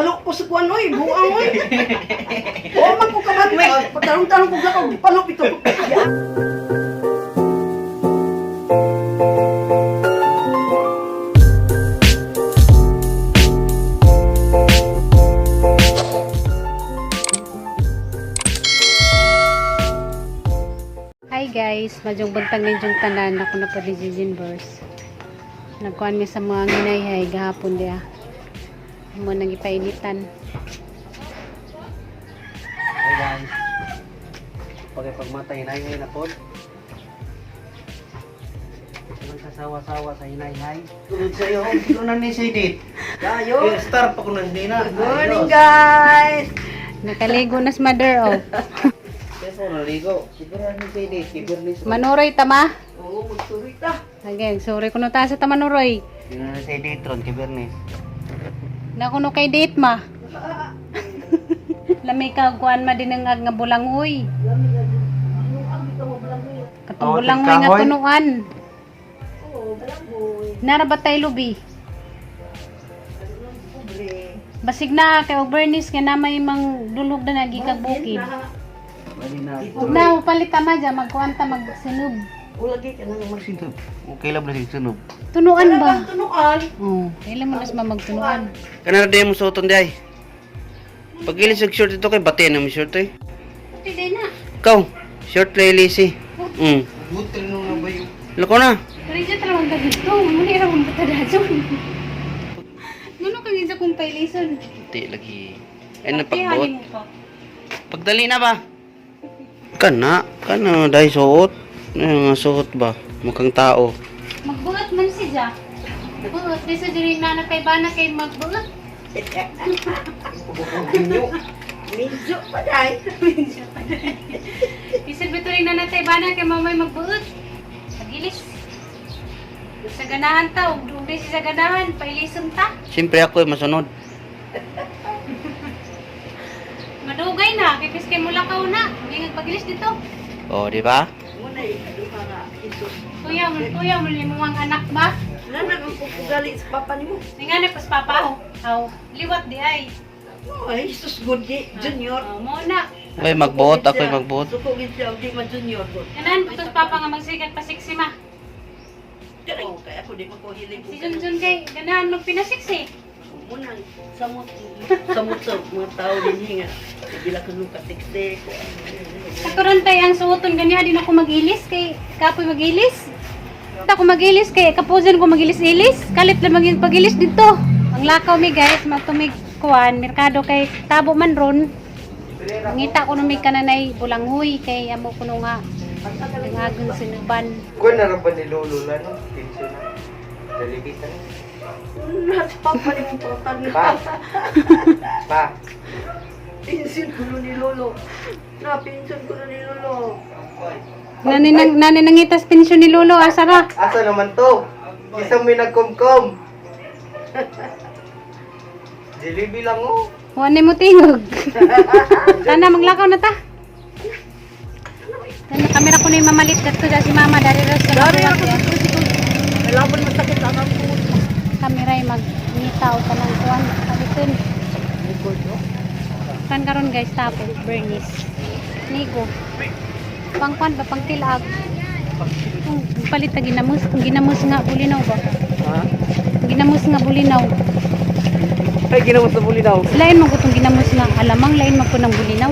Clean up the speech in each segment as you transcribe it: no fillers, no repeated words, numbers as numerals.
Gipalo ko sa kuan oy, buang oy. O man ko kabantay. Pagtarong-tarong ko lakaw, gipalo ito. Hi guys, madyong bantang ninyong tanan ako na po ni Gigi Verse. Nagkuhan mi sa mga nginayhay gahapon diya. Mo nang ipainitan. Hi guys. Pagpagmata hinayhay na pod. Walang kasawa-sawa sa hinayhay. Tulod sa iyo, sino na ni si Edith? Dayo. Yung star pa ko nandina. Good morning, guys. Nakaligo na si mother oh. Kesa naligo. Siguro na ni si Edith, Kibernis. Manuroy tama. Oo, magsuroy ta. Again, sorry kuno ta sa tamanuroy. Sino na si Edith ron, Kibernis. Nakuno kay date ma. Lamay ka kuan ma din ang ag nga bulanghoy. Katong Oh, bulanghoy nga tigkahoy. tunuan. Oo, balanghoy. Nara ba tayo lubi? Pobre. Basig na kay og Bernice nga na may mang dulog na nagikag bukid. Bali na. Na palit tama dyan, magkuan ta magsunod. Ulagi ka nang mag Sino? Okay lang ba si Sunob? Tunuan ba? Tunuan. Oo. Kailan mo nas mamagtunuan? Kanara din mo suoton di ay. Pag-ilis og short ito kay bati na mo short eh. Pwede na. Ikaw, short lay lisi. Lako na. Pero dyan talagang ka dito. Muna irawang bata dajon. Ngano kang isa kong pailison? Hindi lagi. Ay napagbuot. mo pa. Pagdali na ba? Kana, kana dahil suot. Ano nga suot ba? Mukhang tao. Magbuot man si Ja. Buot. Di sa diri na kay bana kay magbuot. Medyo pa day. Isip ito rin na natay bana kay mamay magbuot. Pagilis. Sa ganahan ta, ug dugay si sa ganahan, pailison ta. Siyempre ako ay masunod. Madugay na, kay piske mula ka una. Hindi paggilis dito. Oh, di ba? Muna ikaduha nga Jesus. Kuya, mo kuya mo ni mong anak ba? Nana ang pupugali sa papa nimo. Nga na pas papa. Aw, liwat di ay. Oh, ay Jesus good di junior. Oh, mo na. Ako'y magbuot, ako'y magbuot. Suko gid siya og di ma junior gud. Ganahan po tos papa nga magsigat pasiksi ma. Kanang kay ako di makuhiling. Si Junjun kay ganahan magpinasiksi. Muna samot samot sa mga tao din nga. Bila kuno ka tikse ko. Katuran tay ang suoton ganiha din ako magilis kay kapoy magilis. Ta ko magilis kay kapuzen ko magilis-ilis. Kalit lang maging pagilis dito. Ang lakaw mi guys, matumig kuan merkado kay tabo man ron. Ngita ko nung may kananay bulanghoy kay amo kuno nga ang agong sinuban. Kuya na ba ni Lolo na no? Pinso na. Dalibitan. Na sa papa nimo pangtan Pa. Pa. Pinsin ko ni lolo. Na pinsin ko ni lolo. Nani nang nani nangitas pensyon ni Lolo asa ra? Asa naman to? Isang may nagkumkum. Jollibee lang oh. Wa na mo tingog. Tana maglakaw na ta. Tana kamera ko na yung mamalit kadto da si mama dari ra sa Dari mabuwak ako ya. sa tricycle. Kailangan masakit ang akong Kamera ay magngita o kanang kuan paliton. Kan karon guys tapos Bernice. Nigo. Pangkuan ba pangtilag. Kung palit na ginamos, kung ginamos nga bulinaw ba? Ha? Ginamos nga bulinaw. Ay, ginamos na bulinaw. Lain mo ko tong ginamos nga alamang lain mo ko ng bulinaw.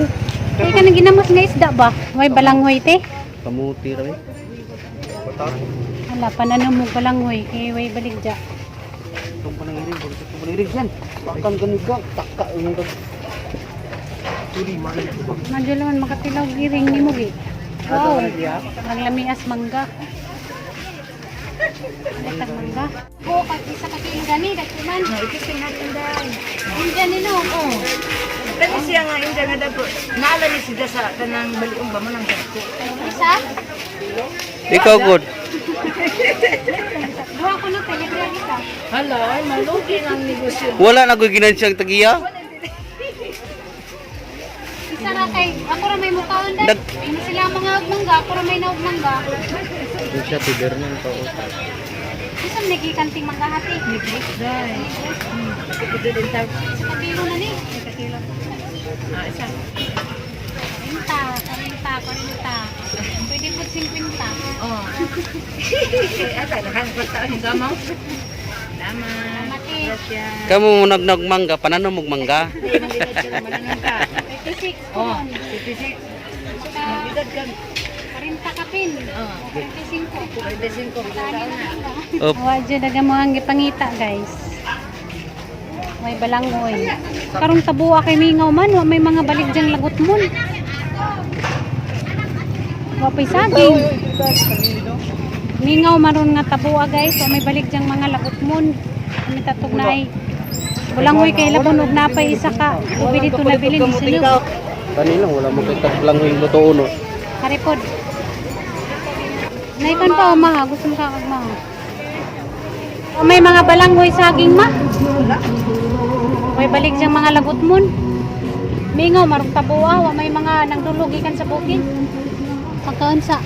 Kaya ka nang ginamos nga isda ba? Way balanghoy te. Kamuti ra eh. Hala, panano mo balanghoy kay way baligja. Itong panangiring, bakit itong panangiring yan? Bakang ganun ka, taka yung kag... Madyo naman makatilaw giring ni mo gi. Wow. Ang lamias mangga. Ang mangga. Buo ka isa ka kilo gani dagko man. India ni no. Oh. Kani siya nga inda nga dagko. Naala ni siya sa kanang baliong ba mo nang dagko. Isa? Ikaw good. Duha ko no kay libre ang isa. Hala, ay malugi ang negosyo. Wala na ko'y ginansiyang tagiya. Isa ra kay ako ra may mukaon dan. Ino sila ang mga mangga, ako ra may naog mangga. Yung siya, tibernan pa oh. Isa man gikanting mangga hati. Dai. Isa ka kilo na ni. kilo. Ah, isa. 40, 40, 40. Pwede po 50. Oh. Ata, nakakapagtaon yung gamaw. Tama. Salamat eh. Gracias. Kamu mo nagnog mangga, panano mong mangga? Hindi, manggilad ka na, mananong ka. 36 Oh, po. 56. Saka Manggilad ka. 40 ka pin. Oh. 45. 45. Saan na Op. Wa dyan mo ang gipangita guys. May balangoy. Karong tabuwa kay mingaw man, wa may mga balig dyang lagot mon. Wa pa'y saging. Mingaw maron nga tabuwa guys, wa may balig dyang mga lagot mon. Kami tatugnay. Bulangoy kay labon og napay isa ka. Ubi dito nabilin isinog. Kanila wala mo kay taglang yung luto uno. Karipod. Naikon pa o maha, gusto mo ka kag maha. O may mga balanghoy saging ma. May balik siyang mga lagot mon. Mingaw marong tabuwa, wa may mga nangdulog gikan sa bukid. Pagkaunsa.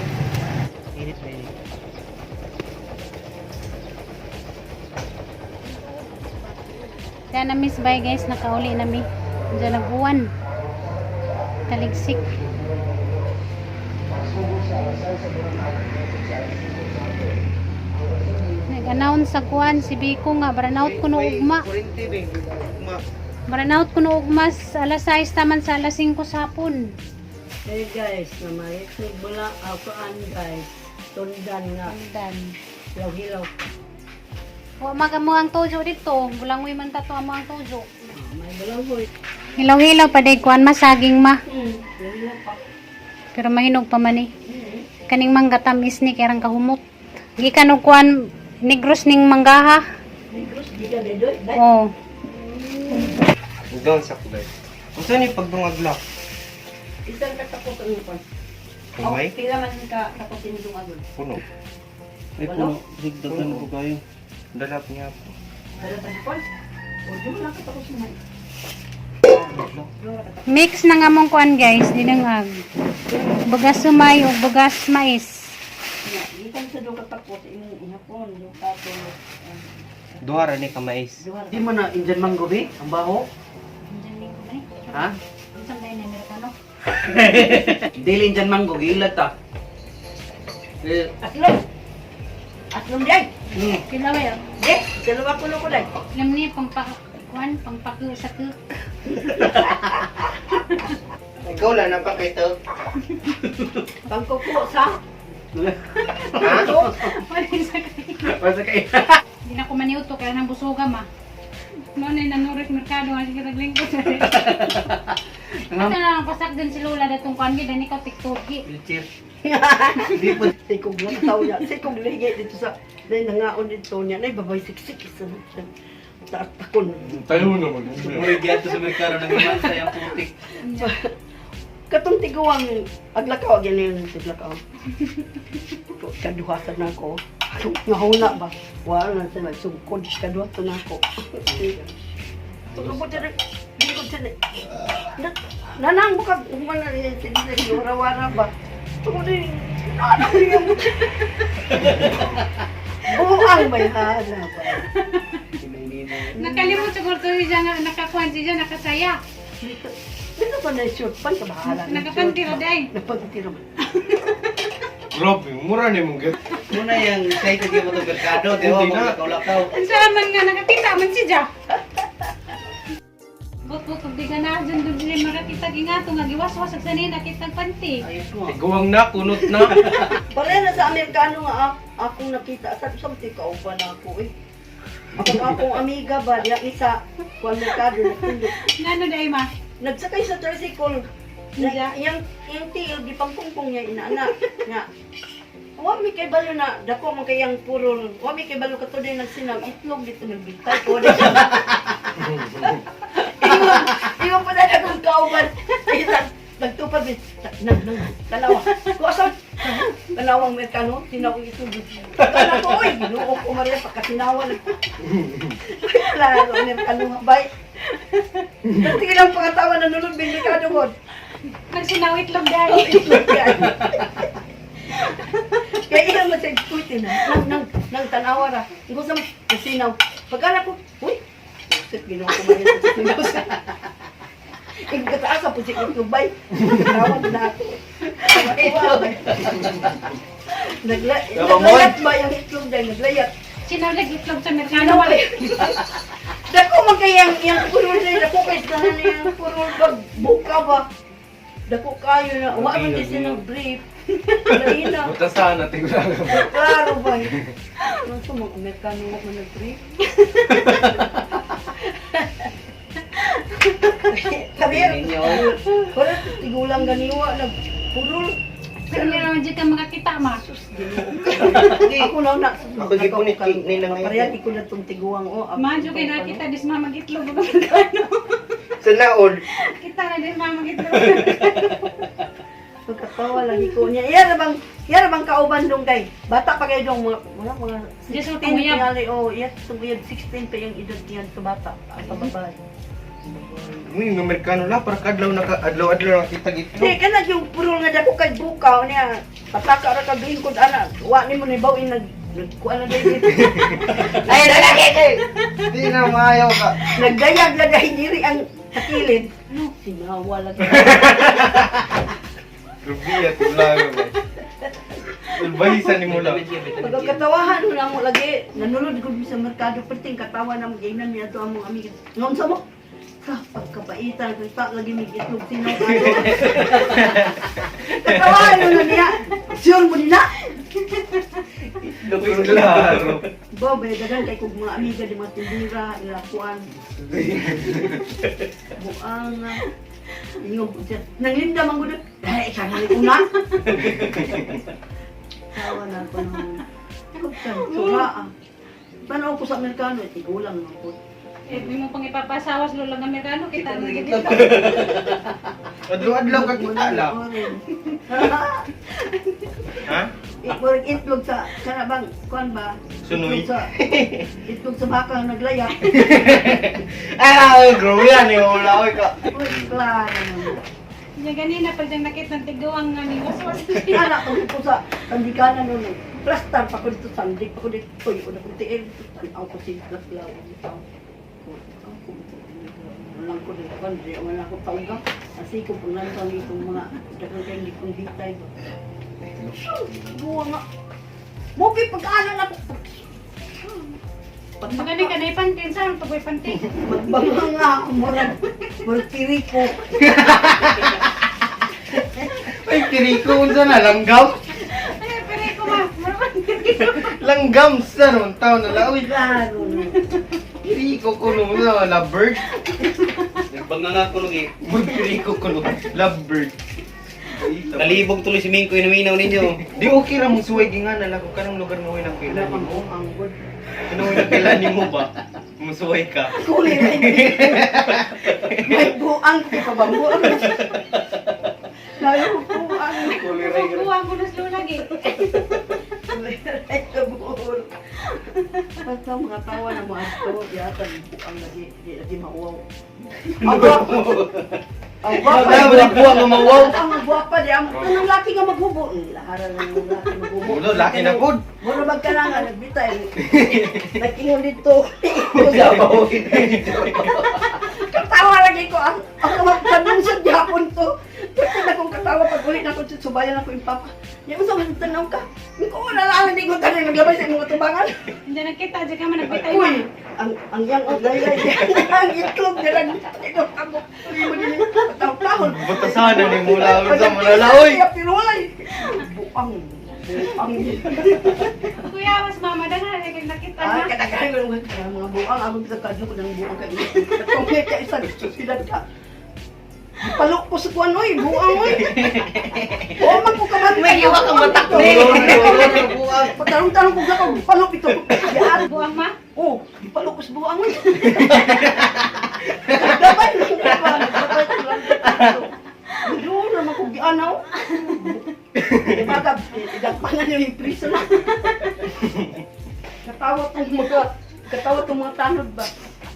Init na init. Diyan na miss bye guys, nakauli na mi. Diyan nag-uwan. Taligsik. Nag-announce sa kuan si Biko nga brownout kuno ugma. Kurente be. Ugma. Brownout kuno ugma sa alas 6 taman sa alas 5 sa hapon. Hey guys, na may bala akoan guys. Tundan nga Dan. hilaw-hilaw. Wa magamo ang tojo dito, bulangoy man tato amo ang tojo. May balanghoy. Hilaw-hilaw pa day kuan masaging ma. Hilaw pa. Pero mahinog pa man eh. Kaning mangga tamis ni kerang kahumot. Gikan og kuan negros ning manggaha. Negros di ka dedoy. Dai. Oh. Doon sa kulay. Unsa ni pagdungagla? Isang katapos ang kon. Kumay? Pila man ka tapos inidong agod. Puno. Ay puno, digdagan ko kayo. Dalap niya po. Dala pa kon. O di mo lang katapos naman. Mix na nga mong kuan guys, dinangag. Bugas sumay ug bugas mais. Nga, gikan sa do katapos imong ihapon do ka to. Duha ra ni ka mais. Duha. Di mo na Indian mango be? Ang baho? Ha? Dili Indian mango gilat ta. Eh, Aslom. Aslom day. Kilaway. Eh, dalawa kuno ko day. Alam ni pangpa kuan pangpaku sa ku. Ikaw lang na pa kay to. Pangkuko sa Ha? Wala sa kay. Basta kay. Di na ko maniuto kaya nang busuga ma. Mo na nanuris merkado nga sige taglingkod. Ito na lang pasak din si Lola datong kuan gid ani ka tiktoki. Wheelchair. Di po. Sikog lang tao niya. Sikog ligi dito sa nay nangaon dito niya. Nay babay siksik isa na siya. Tatakon. Tayo naman. Mura gyud sa merkado nang iman sa yang putik. Katong tiguang aglakaw ganyan yung tiglakaw. Kaduha sa nako. Ngahuna ba? Wala na sa sungkod kaduha sa nako. Tungkol sa lingkod sa nanang mo ka human na rin wara-wara ba? Tungkol din nanang niya mo. Buang may hana ba? Nakalimot siguro to siya nga nakakuan siya nakasaya. Dito pa na short pan ka bahala. Nakapantira day. Napantira man. Grabe, mura ni mong get. Muna yang say ka mo to merkado, di ba? Hindi na. Lakaw-lakaw. Ang salaman nga nakakita man siya. Bot-bot og di ka na dyan doon sila makakita gingato nga giwaswas ag sanay nakita ang panty. Ayos mo. Iguang na, kunot na. Pare na sa Amerikano nga akong nakita sa samti kauban ako eh. Akong akong amiga ba diya isa kuan merkado nagtundok. Ngano day ma? Nagsakay sa tricycle. Na, iyang iyang tiil gipangpungpong niya inaana nga. Wa mi kay balo na dako man kay ang purol. Wa mi kay balo kato din nagsinaw itlog dito nagbintay ko. Ingon, ingon pa na akong kauban. Isa, nagtupad mi nang nang tanawa. Ko asa tanawang merkano tinaw itlog. Kana ko oy, Ginoo ko Maria pagkatinawa. Wala na merkano bay. Tingin lang pangatawa na nulog merkano ko. Nagsinawit lang day. Kaya ilang mo siya kuitin na, nang, nang, nang tanawa ra. Ang gusto mo, kasinaw. Pagkala ko, uy, Shit, ginawa ko man sa sinaw. Ikaw po si Itubay. Tawag na ako. Naglayat ba yung itlog dahil naglayat? Sinawlag itlog sa Amerikano. Wala. Dako man kay ang iyang purol na dako kay tanan iyang purol bag buka ba. Dako kayo na wa man di siya nag brief. Laina. Buta sana, tignan ba? Klaro ba? Ano sa mga Amerikano wa man nag-brief? Sabi, wala tigulang ganiwa nagpurol. Pero meron dyan ka makakita, ma. Ako lang na. Ako gipunit nila ngayon. Pareha ko na itong tiguang o. Ma, dyan kayo nakita, dis mama itlog. Amerikano. Sa naol. Kita na din mama itlog. Pagkatawa lagi ko niya. Iya bang kauban dong kay. Bata pa kayo dong mga Yes, 16 tunguyab. tingali oh, yes, tunguyab 16 pa yung edad niyan sa bata, sa babae. Uy, yung Amerikano la, para kadlaw na ka, adlaw-adlaw nakita Di itlog. kana yung purol nga dako kay bukaw niya. Pataka ra kag lingkod ana. Wa nimo ni bawin nag nagkuan na dili. Ay, lalaki kay. Di na maayaw ka. Nagdayag na dahil diri ang sa kilid. Sinawa lagi. Rubiya, tignan ba? Ulbahisan ni mo lang. Pagkatawahan mo na mo lagi, nanulod ko sa merkado perting katawa na mo gainan niya to among amiga. Ngon sa mo? Sa pagkabaitan, kita lagi may itlog sinaw kayo. Katawahan mo na niya. Sure mo nila. Klaro. Ba, bay dagan kay kog mga amiga di mga tindira, ilakuan. Buang na. Ingog po siya. Nanglinda man gud. Ay, ikaw na una. Tawa na ako nung Sura ah. Tanaw ko sa Amerikano, eh, tigulang man po. Eh, di mo pang ipapasawas lolang Amerikano, kita na dito. Adlaw-adlaw ka kita la. Ha? Murag itlog sa kana bang kuan ba? Sunoy. Itlog sa baka nga naglayak. Ay, grabe yan. eh, Wala ko ka. Uy, klaro naman. Diyan ganina, pag dyan nakita ng tiguang nga ni waswas. Anak ko ko sa sandikanan nun. Eh. Plastar pa ko dito, sandik pa ko dito, tuyo na ko tiil. Tanaw ko si Laslaw. Walang ko dito, di wala ko tawga. Kasi ko pang nantang itong mga dagang kayong gikong hitay ba. Buwa nga. Mupi pag-anan ako. Magani ka na ipantin, saan pag pantin? Magbanga nga ako, murag, murag tiriko. Ay, kiriko, unsa na, langgam? Ay, pero ko ma, murag tiriko. Langgam sa noon, tao na la. Uy, Klaro na. kiriko ko no, na, lovebird. Nagbanga nga ko nung eh. Kiriko ko no, lovebird. Nalibog tuloy si Mingko inaminaw ninyo. Di okay ra mong suway nga na lang kung kanang lugar mo nang Wala kailan pang nimo. ang good. Kanang nang kailan nimo ba? Musuway ka. Kulay na May buang ko pa bang buang. Lalo buang. Kuha ko na slow lagi. Ay, kabuor. Basta mga tawa na mga ato, yata buang lagi, di lagi mauwaw. Ang gwapa. Ang gwapa. Wala ba buwang nga mawaw? Ang gwapa di ang kanang laki nga maghubo. Lahara lang yung laki maghubo. Ulo, laki na pod. Mura bag ka na nga, nagbitay. Nag-ingon dito. Katawa lagi ko ang mga panungsod gihapon to. Kasi na kong katawa pag uli na ko sa subayan ako yung papa. Di mo sa mga tanaw ka. Hindi ko wala lang hindi ko tanan naglabay sa imong tubangan. Diyan nakita, diyan ka man nagbitay. Uy, ang yang og laylay ang itlog nila ito ako. Taw-tawon. Butasan na nimo la unsa mo na la oy. Pero walay. Buang. Buang. Kuya, mas mama, daghan na kay nakita Ay, na. kadaghan ko ng mga buang. Ako sa kadyo ko ng buang kayo. Kung may kaisa, sila ka. Palok ko sa kuwan, oy. Buang, oy. Oo, man ko kaman. May iwa kang matak, ne. Pagtarong-tarong ko ka, palok ito. Yaan. Buang ma. Oh, ipalok ko sa buang, oy. Dapat lang, dapat. Dapat lang. Doon naman ko gianaw. Diba ka, idagpanan niyo yung prison na. Katawa tong mga tanod ba?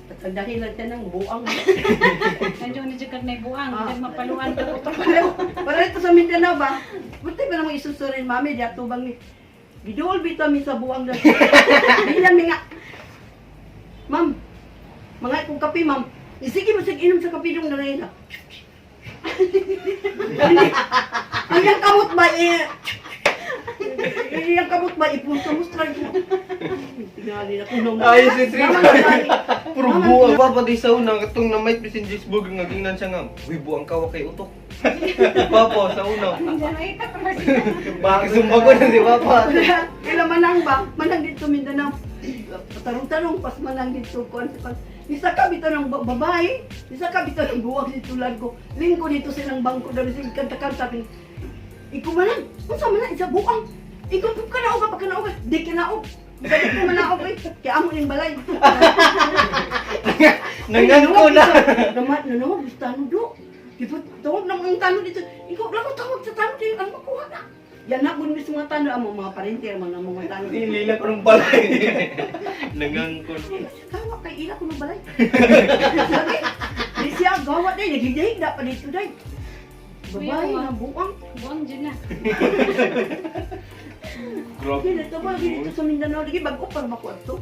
At ang dahilan siya ng buang. Nandiyan na dyan ka na buang, Ah. dyan mapaluan ka utok. Para ito sa Mindanao ba? Buti ba namang isusurin, mami, di atubang ni. Giduol bitaw mi sa buang na. Bilan mi nga. Ma'am, mga kong kape, ma'am. Sige mo sige inom sa kape dong narayla. Ang iyang kamot ba eh. Iyang kamot ba ipunto mo strike mo. Tingali na kuno mo. Ayos si Trina. Naman tingali. Puro buang. Papa di sa una katong na might bisin Gisburg nga gingnan siya nga. Uy, buang kawa kay utok. Papa sa una. Bakit ko na si Papa? Ila manang ba? Manang dito Mindanao. Tarong-tarong pas manang dito kon pas. Isa ka bitaw ng babae, isa ka bitaw ng buwag dito largo. Lingko dito silang bangko dali sila kanta-kanta. Iko manang, unsa man na isa buang. Iko pud ka naog pa ka naog, di ka naog. Dali ko manaog eh. Kaya amo ning balay. Nangangko na. Naman nanawag gusto ano do. Ipot tawag na ang tano dito. Ikaw lang ko tawag sa tano dito. Ano makuha na? Yan na kun mismo mga tano amo mga parente amo mga mga tano. Lila ko ng balay. Nangangko. Gawa kay ila ko ng balay. Lagi. Di siya gawa day naghigda pa dito day. Babae na buang. Buang dyan na. Grabe. Dito ba dito sa Mindanao lagi bag-o para makuha to.